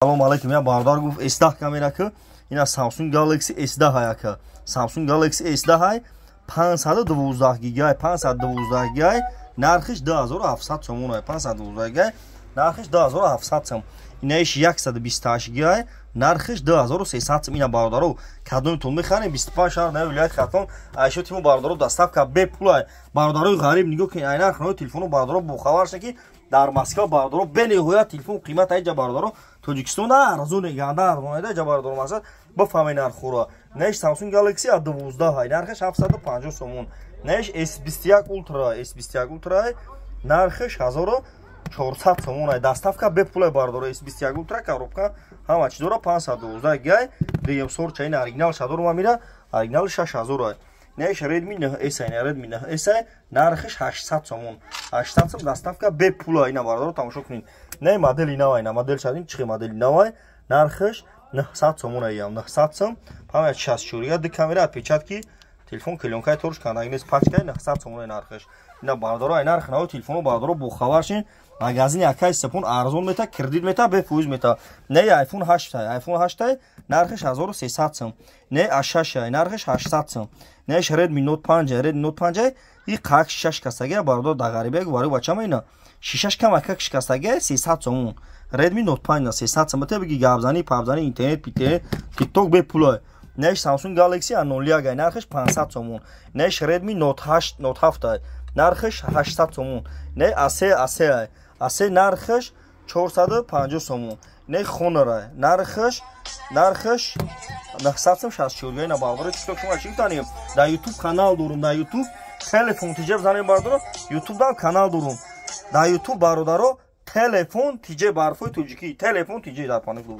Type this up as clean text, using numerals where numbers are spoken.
Салом алейкум. Я бародар гуфт, S10 камера ки, ина Samsung Galaxy S10 аяка. Samsung Galaxy S10 ай, 512 гигай, 512 гигай, нархиш 2700 сомон ай, 512 гигай, нархиш 2700 сом. Инаиш 128 гигай, нархиш 2300 сом. Ина, бародаро, кадомитон мехарем, 25 шаҳр на вилояти Хатлон айшо тимо, бародаро, доставка бепул ай. Бародарои ғариб, нигоҳ кунед, ай нарх нави телефоно, бародаро, бохабар ша, ки дар Москва, бародаро, бениҳоят телефон қимат айҷа, бародаро, Тоҷикистон арзоне, ганда арзон айда, бародаро, мақсад бифаҳмед нархҳоро. Наиш Samsung Galaxy A12 ай, нархаш 750 сомон. Наиш S21 Ultra, S21 Ultra, нархаш 1400 сомон ай, доставка бепул ай, бародаро. S21 Ultra, коробка, ҳама чи дора, 512 гигай, дуюм сорча. Ин оригинал шадор мира, оригинал 6000 ай. Наиш Redmi 9S ай, Redmi 9S ай, нархаш 800 сомон, 800 сом, доставка бепул ай. Ина, бародаро, тамошо кунед, не модели нав ай, на модел шадин чихи модели нав ай, нархаш 900 сомон ай, 900 сом, 564 га, ду камера, отпечатки, телефон клёнкаи торш кандаги нест, пачкаи, 900 сомон ай нархаш. Ина, бародаро, ай нарх нави телефоно, бародаро, бохабар шин, магазини акаи Сепон арзон мета, кредит мета, бефоиз мета. Не iPhone 8 ай, iPhone 8 ай, нархаш 1300 сом. Не A6 ай, нархаш 800 сом. Не Redmi Note 5 ай, Redmi Note 5 ай, и қак шишаш шикастаги, бародар, дар ғарибия гувари бачама, ина шишаш камакак шикастаги, 300 сомон. Redmi Note 5 на 300 сом, те биги гапзани, папзани, интернет, питернет, TikTok бепул ай. Неш Samsung Galaxy A01 ай, нархаш 500 сомон. Неш Redmi Note 8, Note 7 ай, нархаш 800 сомон. Не A3, A3 ай, A3, нархаш 450 сомон. Не Honor ай, нархаш 900 сом, 64 ина, бародаро, TikTok шумо чӣ гуфтанем? Дар YouTube канал дорум, дар YouTube Телефон тиҷеб занем, бародаро, YouTube дам канал дорум. Дар YouTube, бародаро, Телефон тиҷе, барфои тоҷикӣ, Телефон тиҷе дар панел.